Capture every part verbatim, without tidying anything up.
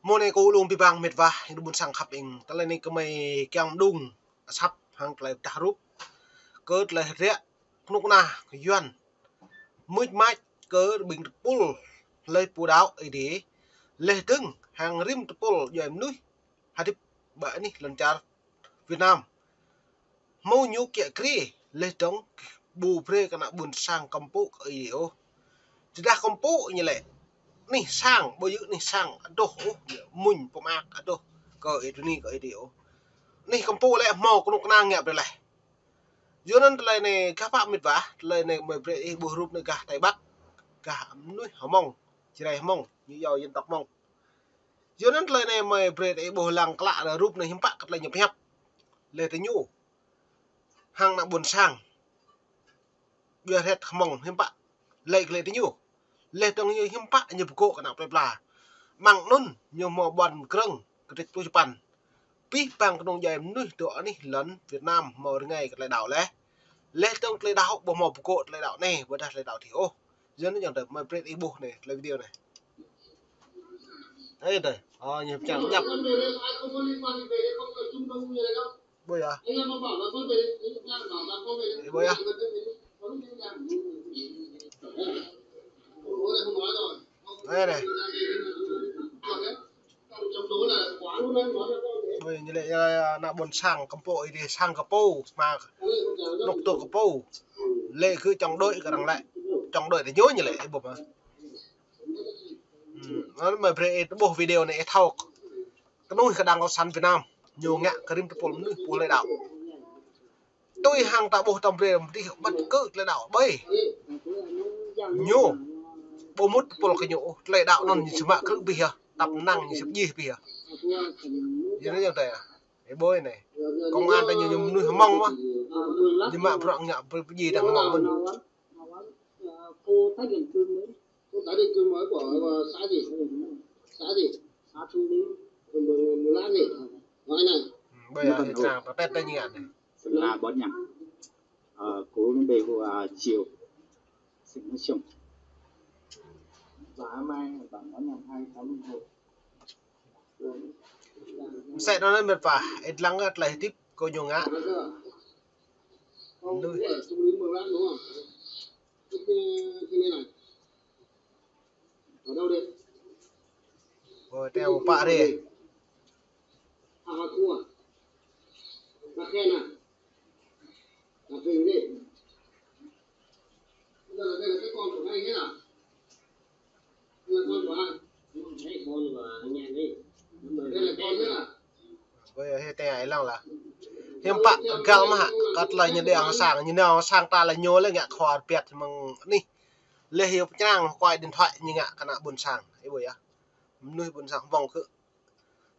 Mơ̆ng anai kâo lŏm abih bang mĕt wa, ƀing ƀôn sang khăp ing. Tơlơi anai kơmơi kiăng mơđung asăp hăng tơlơi pơdah rup kơ tơlơi rĕ kơnuk kơna Yuan. Mưč mač kơ ƀing tơpul hlơi pô đaŏ Ơi Adai. Laih dơ̆ng hăng rĭm tơpul djuai mơnuih hơdip ƀơi anih lŏn čar Việt Nam. Hmâo ñu kiă kriê, laih dơ̆ng ƀu brơi kơ ană ƀôn sang kơmpŏk kơ Ơi Adai ôh. Tơdah kơmpŏk ñu lĕ anih sang, ƀu djơ̆ anih sang adoh ôh, mŭn pơmơak adoh kơ Ơi Adai, kơ Ơi Adai ôh. Anih kơmpŏk lĕ hmâo kơnuk kơna ngă brơi laih. Yua anŭn tơlơi anai gah pă mĕt wa, tơlơi anai kơmơi brơi ih ƀuh rup anai gah Tây Bắc, gah mơnuih Hmông, Jrai Hmông, ñu yua dân tộc Hmông. Yua anŭn tơlơi anai kơmơi brơi ih ƀuh lăng klă rup anai hiư̆m pă kơ tơlơi ñu pơhiăp. Laih tơ ñu hăng ană ƀôn sang. Ƀiă rĕt Hmông hiư̆m pă. Lĕ kơ lĕ tơ ñu. Laih dơ̆ng ñu hiư̆m pă ñu pơgŏ kơ ană plơi pla. Mơ̆ng anŭn ñu hmâo ƀuăn krơ̆ng kơdrĕč pluh čơpăn. Abih bang kơnung djuai mơnuih dŏ anih lŏn Việt Nam hmâo rơngai kơ tơlơi đaŏ laih. Laih dơ̆ng tơlơi đaŏ ƀu hmâo pơgŏ tơlơi đaŏ anai, ƀôdah tơlơi đaŏ adih ôh. Yua anŭn yơh tơ kơmơi brơi ih ƀuh anai, tơlơi video anai. Ê, tơ. Ơ, ñu čang djăp. Ƀuh yơh. Ê, ƀuh yơh. Ê, anai. Ƀuh yơh, ñu lĕ, ơ, ană ƀôn sang kơmpŏk Ơi Adai, sang kơ pô, mă anŏ tŏ kơ pô. Lĕ kơ chống đối kơ arăng lĕ. Chống đối tơ ñu ñu lĕ, ê, ƀuh mơ̆. Hm, anŭn kơmơi brơi ih ƀuh video anai ih thâo. Kơnuih kơđang cộng sản Việt Nam ñu ngă kơ rĭm tơpul mơnuih pô hlơi đaŏ. Tui hăng ta ƀuh tơm brơi mơdih ƀăt kơ tơlơi đaŏ ƀơi. Ñu ƀu mŭt tơpul kơ ñu ôh, tơlơi đaŏ anŭn ñu sơmă krư̆ abih yơh, tăp năng ñu sơmă djai abih yơh. Yua anŭn yơh tơ. Ê, ƀuh anai. Công an tơ ñu, ñu mơnuih Hmông mơ̆n. Ñu mă bruă ngă pơdjai tơ Hmông mơ̆n. Khu tái định cư mới. Khu tái định cư mới của, ờ, xã gì? Xã gì? Xã Trung Lý. Mường, Mường Lát gì? Nói này. Hm, ƀuh yơh, hĭ trang, ta tĕt tơ ñu ngă anai. Là Bó Nhằng. Ờ, cô bên đây cô, à, Triều. Xin nói chung. Và mai bạn Bó Nhằng hai tám một. Mơsĕ anŭn mĕt wa, ih lăng tơlơi hơdip kơ ñu ngă. Lui. Ơ, teo pă rê. Ƀuh yơh, hĭ tơ ai lăng lah. Hiư̆m pă găl mơ̆ hă, kơ tơlơi ñu đe sang, ñu nao sang ta lĕ ñu lĕ ngă khua rơpiăt mơ̆ng anih. Laih yua pơčrang quay điện thoại ñu ngă kơ ană ƀôn sang. Ih ƀuh yơh. Mơnuih ƀôn sang Hmông kơ.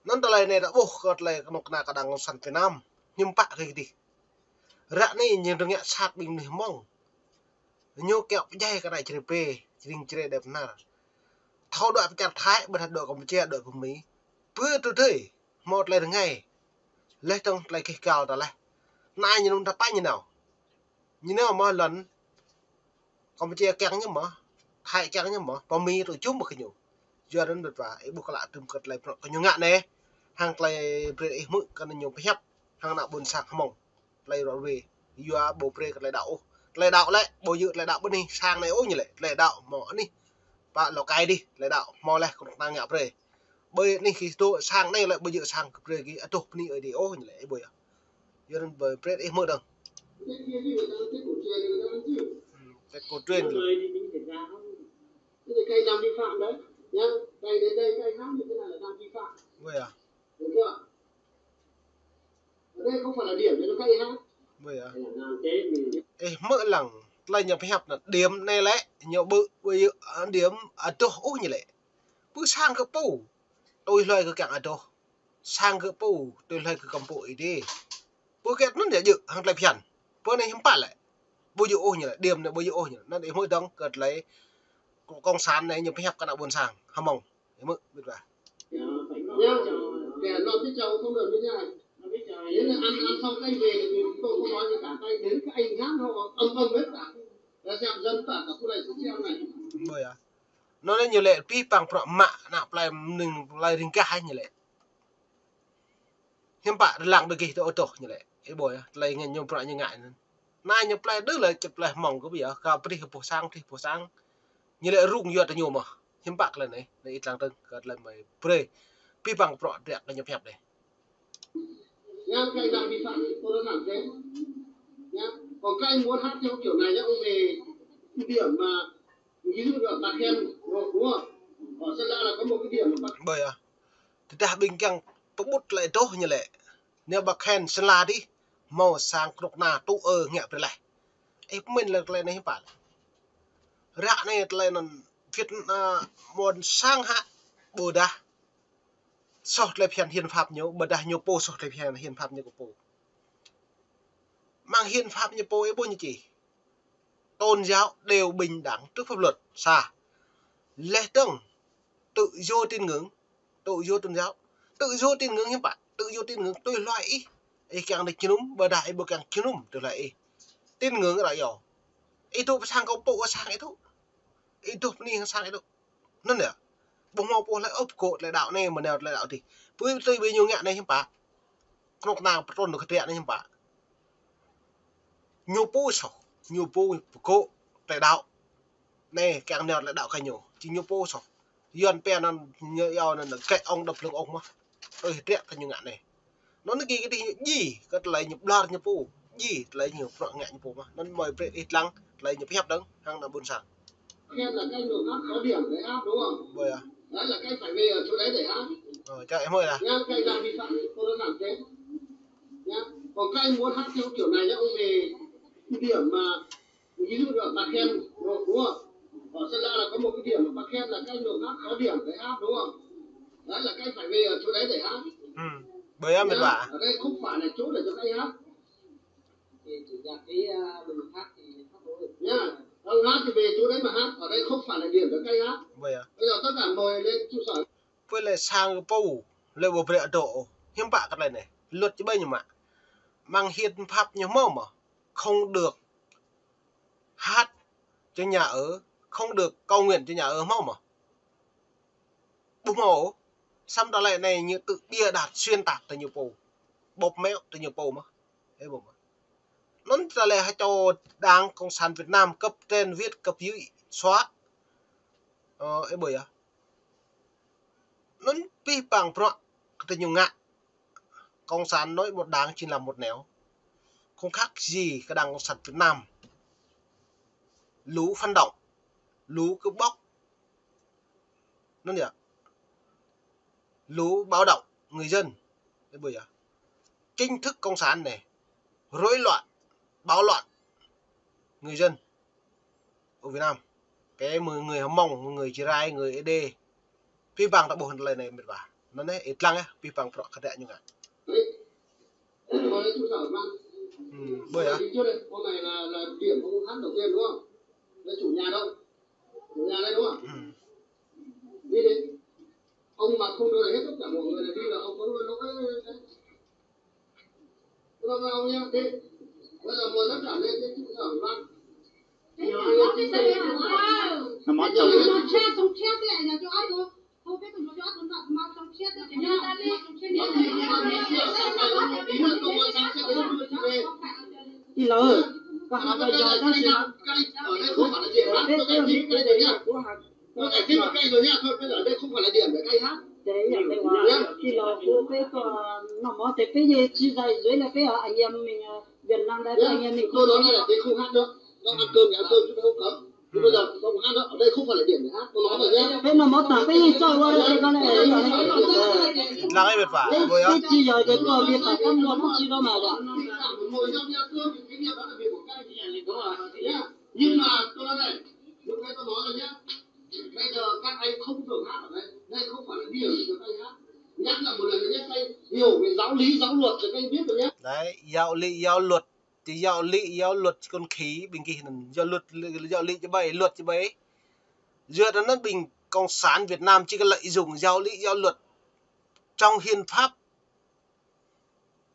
Anŭn tơlơi anai ta ƀuh kơ tơlơi kơnuk kơna kơđang cộng sản Việt Nam. Hiư̆m pă kơ adih. Ră anai ñu dơ̆ng ngă sat ƀing mơnuih Hmông. Ñu kiăng pơdjai kơ ană Jrai pê, Jrai Jrai đe pơnar. Thâo dŏ pơ čar Thái, ƀôdah dŏ Kampuchia, dŏ pơ Mi. Pơ tơdơi, hmâo tơlơi rơngai. Laih dơ̆ng tơlơi kih gal ta laih. Anai ñu anŭn ta pă ñu nao. Ñu nao mơ̆ lŏn Kampuchia kiăng ñu mơ̆, Thái kiăng ñu mơ̆, pơ Mi tŭ jum mơ̆ kơ ñu. Yua anŭn mĕt wa, ih ƀuh klă tơm kơ tơlơi bruă kơ ñu ngă anai. Hăng tơlơi brơi ih hmư̆ kơ ñu pơhiăp, hăng ană ƀôn sang Hmông. Tơlơi ră ruai. Yua ƀu brơi kơ tơlơi đaŏ ôh. Tơlơi đaŏ lĕ, ƀu djơ̆ tơlơi đaŏ ƀơi anih sang anai ôh ñu lĕ. Tơlơi đaŏ hmâo anih. Pă Lào Cai adih, tơlơi đaŏ hmâo laih kơnuk kơna ngă brơi. Ƀơi anih kơ dŏ sang anai lĕ ƀu djơ̆ sang kơ brơi kơ adoh bơni Ơi Adai ôh ñu lĕ, ih ƀuh yơh. Yua anŭn ƀơi brơi ih hmư̆ dơ̆ng. Hm, Tết cổ truyền. Thế thì các anh đang vi phạm đấy nhá. Các anh đến đây các anh hát như thế này là đang vi phạm. Ui à. Được chưa? Ở đây không phải là điểm để cho các anh hát. Ui à. Ih hmư̆ lăng, tơlơi ñu pơhiăp anŭn, điểm anai lĕ, ñu ƀu, ƀu, ơ, điểm adoh ôh ñu lĕ. Pơ sang kơ pô, tui hloi kơ kiăng adoh. Sang kơ pô, tui hloi kơ kơmpŏk Ơi Adai. Pô kiăng anŭn yơh djơ̆, hăng tơlơi phiăn. Pô anai hiư̆m pă lĕ. Ƀu djơ̆ ôh ñu lĕ, điểm anai ƀu djơ̆ ôh ñu lĕ. Anŭn ih hmư̆ dơ̆ng kơ tơlơi cộng sản anai ñu pơhiăp kơ ană ƀôn sang Hmông. Ih hmư̆, mĕt wa. Nhá, kẻ nó biết chồng không được với nhau. Thế là ăn, ăn xong các anh về thì tôi không nói gì cả, các anh đến các anh hát nó ầm ầm hết cả. Là dẹp dần cả, cả khu này, khu treo này. Ui à. Anŭn ñu lĕ pih păng prăk mă ană plei mơnĭng plei ring kah ñu lĕ. Hiư̆m pă lăng đơ gih tơ ôh ñu lĕ. Ih ƀuh yơh, tơlơi ngă ñu prăk ñu ngă anŭn. Anai ñu plei đơ lĕ čĕp plei hmâo kơ ƀiă, kơ prih kơ pô sang, prih pô sang. Ñu lĕ rŭng yua tơ ñu mơ̆. Hiư̆m pă tơlơi anai, anai ih lăng tơ̆ng kơ tơlơi mơi brơi. Pih păng prăk drăk kơ ñu pơhiăp đeh. Nhá, các anh đang vi phạm, tôi nói thẳng thế. Nhá. Còn các anh muốn hát theo kiểu này nhá, ông về cái điểm mà ví dụ là Bà Khen, đúng không? Ở Sơn La là có một cái điểm mà Bà Ƀơi ah. Tơdah ƀing kiăng pơƀut tơlơi tơ̆ ñu lĕ. Nao Bà Khen Sơn La dih, hmâo sang kơnuk kơna tŭ ơ ngă brơi laih. Ih pơmĭn lĕ tơlơi anai hiư̆m pă. Ră anai tơlơi anŭn Việt, a, mơ̆n sang hă ƀôdah soh tơlơi phiăn hiến pháp ñu, ƀôdah ñu pô soh tơlơi phiăn hiến pháp ñu kơ pô. Mơ̆ng hiến pháp ñu pô ih ƀuh ñu čih. Tôn giáo đều bình đẳng trước pháp luật. Sa. Laih dơ̆ng tự do tín ngưỡng, tự do tôn giáo. Tự do tín ngưỡng hiư̆m pă? Tự do tín ngưỡng tui hluai ih. Ih kiăng đĭ jơnum, ƀôdah ih ƀu kiăng jơnum tui hluai ih. Tín ngưỡng ră yơh. Ih dŏ pơ sang kơ pô kơ sang ih dŏ. Ih dŏ pơ anai sang ih dŏ. Anŭn yơh. Ƀu hmâo pô hlơi ôh pơgô̆ tơlơi đaŏ anai, mơ̆ nao tơlơi đaŏ dih. Pui tui ƀing ñu ngă anai hiư̆m pă. Kơnuk kơna pơtrŭn dŏ kơtriă anai hiư̆m pă. Ñu pô soh, ñu pô pơgô̆ tơlơi đaŏ. Anai, kiăng nao tơlơi đaŏ kơ ñu. Či ñu pô soh. Yuan pia anŭn ñu yua anŭn gĕ ŏng đơ̆p lưng ŏng mơ̆. Tui hơtriă kơ ñu ngă anai. Anŭn anai gih kơ dih ñu djai, kơ tơlơi ñu ƀlŏr ñu pô. Djai, tơlơi ñu prăk ngă ñu pô mơ̆. Anŭn mơi brơi ih lăng, tơlơi ñu pơhiăp dơ̆ng, hăng ană ƀôn sang. Khen là các anh nộp hát có điểm để hát, đúng không? Ƀơi ah. Đấy là các anh phải về ở chỗ đấy để hát. Ờ, cho em hơi là. Nhá, các anh đang vi phạm, tôi nói thẳng thế. Nhá. Còn các anh muốn hát theo kiểu này nhá, ông về cái điểm mà, ví dụ là Bà Khen, đúng không? Ở Sơn La là có một cái điểm mà Bà Khen là các anh nộp hát có điểm để hát, đúng không? Đấy là các anh phải về ở chỗ đấy để hát. Ừ. Ƀơi ah, mĕt wa. Ở đây không phải là chỗ để cho các anh hát. Thì chủ nhạc cái, à, mình hát thì hát thôi. Nha, ông hát thì về chỗ đấy mà hát, ở đây không phải là điểm cho các anh hát. Ƀơi ah. Bây giờ tất cả mời lên trụ sở. Pui lĕ sang kơ pô, lĕ ƀu brơi dŏ. Hiư̆m pă kơ tơlơi anai. Luật či ƀơi ñu mă. Mơ̆ng hiến pháp ñu hmâo mơ̆. Không được hát trên nhà ở, không được cầu nguyện trên nhà ở hmâo mơ̆. Ƀu hmâo. Samơ̆ tơlơi anai ñu tự bịa đặt xuyên tạc tơ ñu pô. Bóp méo tơ ñu pô mơ̆. Ê, ƀu hmâo. Anŭn tơlơi hơčô Đảng Cộng sản Việt Nam cấp trên viết cấp dưới xóa. Ơ, ê, ƀơi ah. Anŭn pih păng prăk kơ tơ ñu ngă. Cộng sản nói một đảng chính là một nẻo. Không khác gì cái Đảng Cộng sản Việt Nam. Lũ phản động, lũ cướp bóc. Anŭn yơh. Lũ bạo động người dân. Ê, ƀơi ah. Chính thức cộng sản này, rối loạn, bạo loạn người dân ở Việt Nam. Kơ mơi người Hmông, người Jrai, người Êđê. Pih păng ta ƀuh tơlơi anai mĕt wa. Anŭn anai, ih lăng ah, pih păng prăk kơtriă ñu ngă. Đấy. Hôm nay trụ sở mà. Ừ, ƀơi ah. Hôm nay là, là điểm ông hát đầu tiên đúng không? Là chủ nhà đâu? Chủ nhà đây đúng không? Ừ. Đi đi. Ông mà không đưa được hết tất cả mọi người là đi là ông có lỗi. Vâng, vâng, ông nhá. Thế, bây giờ mời tất cả lên cái trụ sở ủy ban. Nó món chồng. Đi lỡ. Con học bây giờ đó thì ở đây không phải là điểm hát, tôi giải thích cái này nhá. Tôi giải thích với các anh rồi nhá. Thôi, bây giờ đây không phải là điểm để các anh hát. Thế là cái, khi là cô với con, nó món thế bây giờ chỉ dạy dưới là cái ở anh em mình, ờ, Việt Nam đây, anh em mình tôi nói là để không hát nữa. Nó ăn cơm thì ăn cơm chứ không cấm. Thế bây giờ không hát nữa, ở đây không phải là điểm để hát, tôi nói rồi nhá. Thế nó món tặng cái gì cho qua đây thì con này. Lăng ih mĕt wa. Đấy, ƀơi ah. Cái gì rồi cái con Việt Nam con mua thuốc gì đâu mà cả. Ngồi nhau đi ăn cơm thì cái việc đó là việc của các anh chị nhà mình có à. Nhá. Nhưng mà tôi nói này, lúc nãy tôi nói rồi nhá. Bây giờ các anh không được hát ở đây. Đây không phải là điểm cho các anh hát. Nhắc lại một lần nữa nhé, các anh hiểu về giáo lý, giáo luật cho các anh biết rồi nhé. Đấy, giáo lý, giáo luật. Či giáo lý, giáo luật či kŏn khĭ, ƀing gih anŭn. Giáo luật, giáo lý či ƀơi, luật či ƀơi. Yua anŭn ƀing Cộng sản Việt Nam či kơ lợi dụng giáo lý, giáo luật trong hiến pháp,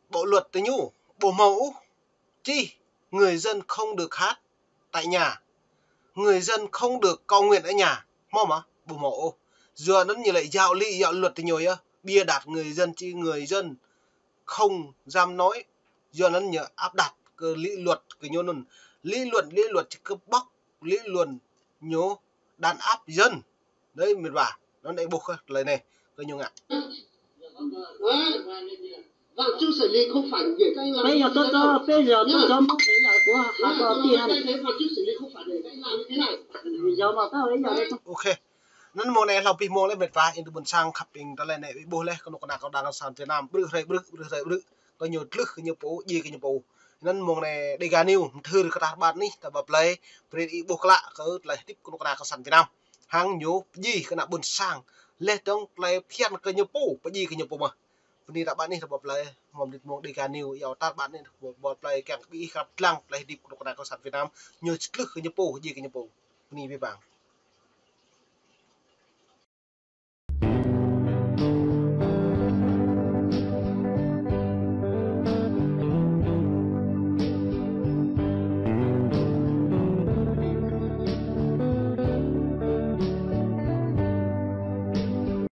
bộ luật tơ ñu, ƀu hmâo ôh. Či, người dân không được hát tại nhà. Người dân không được cầu nguyện ở nhà. Hmâo mơ̆? Ƀu hmâo ôh. Yua anŭn ñu lĕ yua lĕ yua luật tơ ñu yơh. Bịa đặt người dân, chỉ người dân không dám nói. Yua anŭn ñu áp đặt kơ lý luật kơ ñu anŭn. Lý luận, lý luật chỉ cướp bóc, lý luận ñu đàn áp dân. Đấy, mĭt wa. Anŭn đơi ƀuh kơ tơlơi anai kơ ñu ngă. Bây giờ tôi cho, bây giờ tôi cho mất cái giờ của Hà Bò Tiên. Bây giờ mà tao bây giờ đây. Ok. Anŭn mông anai hlâo pih mông lĕ mĭt wa, ing tơ ƀôn sang khăp ing tơlơi anai ƀuh lĕ kơnuk kơna kâo đang kơ sang Việt Nam. Brư̆ hrơi brư̆, brư̆ hrơi brư̆. Kơ ñu tlưh kơ ñu pô, djai kơ ñu pô. Anŭn mông anai Dega News, mthưr kơ tar ƀar anih, ta ƀă plơi, brơi ih ƀuh klă kơ tơlơi hơdip kơnuk kơna kâo sang Việt Nam. Hăng ñu pơdjai kơ ană ƀôn sang. Lĕ dong tơlơi phiăn kơ ñu pô, pơdjai kơ ñu pô mơh. Bơni tar ƀar anih ta ƀă plơi, mơ̆ng mđĭt mông Dega News, yua tar ƀar anih ta ƀă plơi kiăng kơ ƀing ih khăp lăng tơlơi hơdip kơnuk kơna kâo sang Việt Nam, ñu či tlưh kơ ñu pô, djai kơ ñu pô. Bơni abih bang.